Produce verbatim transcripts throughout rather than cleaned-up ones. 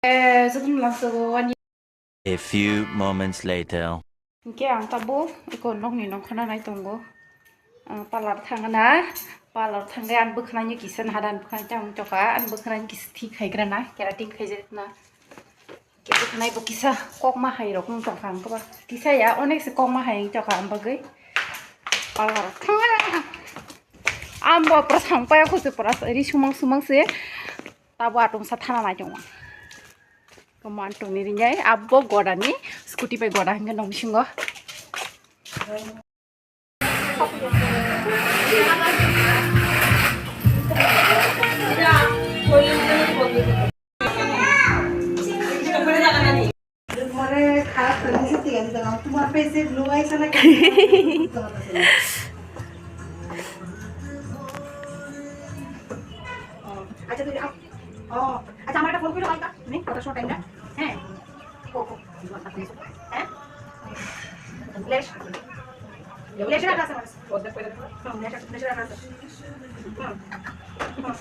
Eh, jotono langsogo wani. A few moments later. Hingke ang tabuk eko nokni nongkhorna nai tongo. Ah, parlor thangna, parlor thangke ang bwkhwnai kisa naha dan bwkhwnai tang tokha, ang bwkhwnai kisa thik khaigrana, keratin khaijakna. Hingke bwkhwnai bo kisa kokma hai rok wng tongkha ang koba. Kisa ya, onek se kokma hai wng tokha ang bagwi. Parlor thangna. Ang bo pura sangpaya khusu pura ri sumang sumang se. Tabo atungsa thana nai tongma. Komo ang tongni ringjai, abo godani scooty bai goda hingke nong bisingo. মানে খারাপ ফেমিনিস্ট ঠিক আছে, তোমার পেজে ব্লু আইছে না? আচ্ছা, তুমি আপ-, ও, আচ্ছা, আমার একটা ফোন করো, কালকা। নেই, কত সময় টাইম না? হ্যাঁ। ও, ও, হ্যাঁ? লেশ। লেশ রাখা আছে আমার কাছে। হুম, লেশ, লেশ রাখা আছে। হুম। হুম।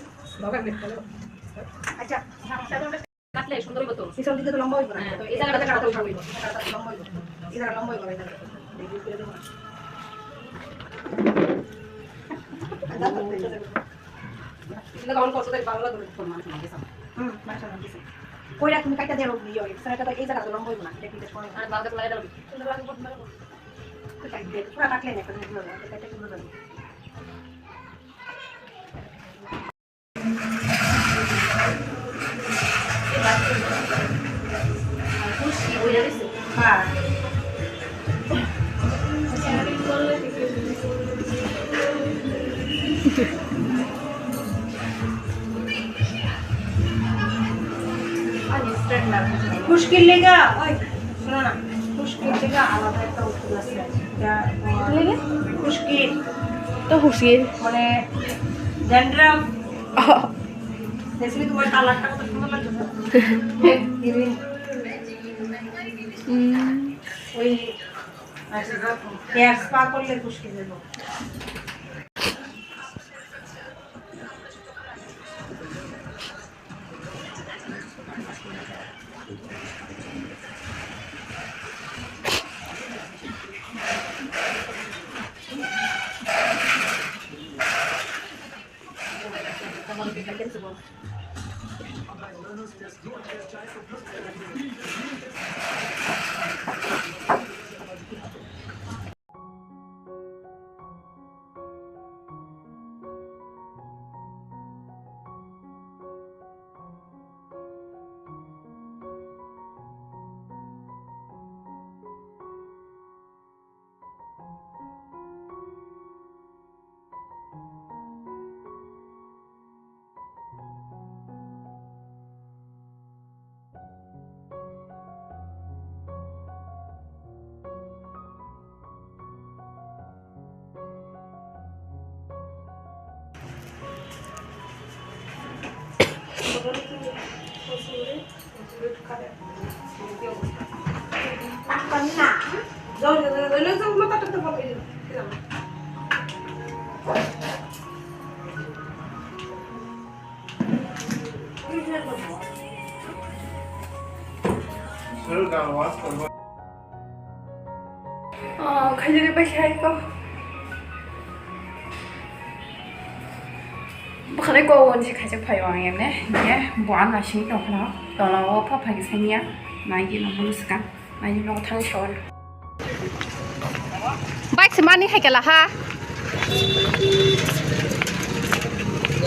আচ্ছা, হ্যাঁ, তাহলে আমরা কাটলে সুন্দর হইব তো। পিছন দিকে তো লম্বা হইব না। হ্যাঁ, তো এই জায়গাটা তো লম্বা হইব। এই জায়গাটা তো লম্বা হইব। এই জায়গাটা লম্বা হইব, এই জায়গাটা। হুম, মাশাআল্লাহ, ঠিক আছে। কইরা তুমি কাটা দেও, ইয়ে, সেটা তো এই জায়গা তো লম্বা হইব না, এটা কিন্তু সময় আর বারো লাগাই দাও। সুন্দর লাগবে, সুন্দর লাগবে। তো কাট দে, পুরা কাটলে না, একটা জিনিস ভালো লাগে, এটা কিন্তু ভালো লাগে। খুশকির লেগা, ওই, শোনো না, খুশকির লেগা আলাদা একটা ওষুধ আছে। এটা তোমার খুশকির লেগা? খুশকির। তো খুশকির। মানে, ড্যান্ড্রাফ। ও। দেখলি তোমার কালারটা কত সুন্দর লাগছে। গ্রিন। হুম। ওই, আচ্ছা, হেয়ার স্পা করলে খুশকি দেবো। Oh, khaijak bai khai ko. Bwkhwnai ko wng si khaijak phai o ang emne. Hinkhe bo ano simi tong khna. Tola o pha phai khe sanya. Nai di no bulu swkang. Nai di no thang shor. Bike se mani hai kala ha.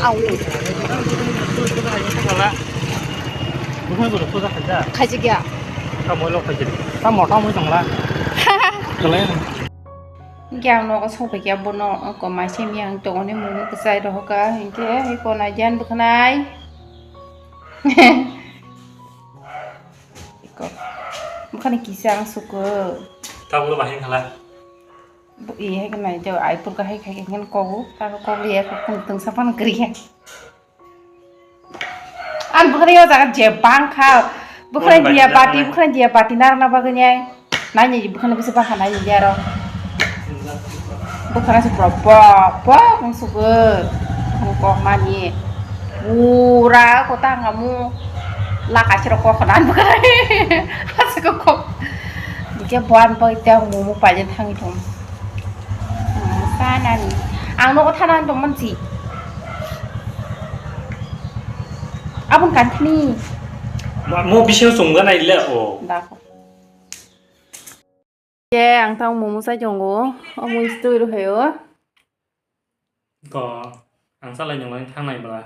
Au. Khaijak ya. Tamo lo khaijak. Tamo tamo tongla. Kala. Hinkhe ang nogo songphaikha bono, oko mai simi ang tongoni mungwi kwchai rohorkha, hinkhe eko naidiyan bwkhanai. Eko bwkhani kisa ang suko. Tabukno bahai khala. Bo-, iye hai khe nai, jao ai purka hai khai khe kogu, tabo kok liya kok tungsa phano kwrwi khe. Ang bwkhwnai o jaga je bang kha, bwkhwnai dia bati, bwkhwnai dia bati narwkna bagwi nai. Nai ni bwkhwnai bwswk bang kha nai ni dia ro. Bwkhwnai se pura bok bok wng sugo. Ang kok mani. Pura kota ang amu. Laka siro kok khna bwkhwnai. Aswk kok. Dike buan bai tei ang momo paina thangwi tong. Hmm, sanani. Ang nogo thana tong mansi. Abun kanthini. Mo bisingo chumgana ile o. Dako. Ye, ang tang momo sai tongo. Omo stui ro hayo. Ko ang salai nang lai thang nai bla.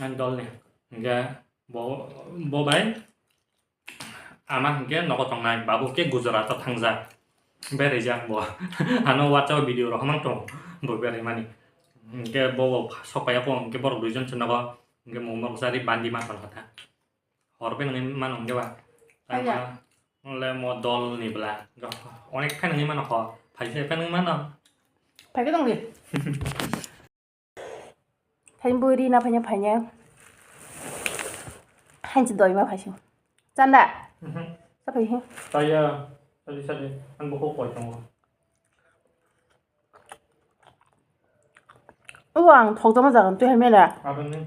Ang dol ni. Hingke bo, bo bai. Ama hingke nogo tong nai. Babu ke Gujarat o thang jak. Berai jak bo. Ano WhatsApp video rok mang tong. Bo berai mani. Hingke bo, bo sok paiya po. Hingke borok dui jon se nogo. Hingke momo rok sari bandi ma thang kha tha. Hor bai nangwi mano hwnkhe ba? Kaiya. Tamo le mo dol ni bwla. Onek phai nangwi mano hor. Phai se phai nangwi mano. Phai khe tongdi. Phai bui ri na phai phai. Hanchi doi ma phai se. Chanda. Mhm. Sa phai he. Kaiya. Sadi sadi. Ang bo koi tongo. O ang thok jama jagan twi hai mela. Aboni.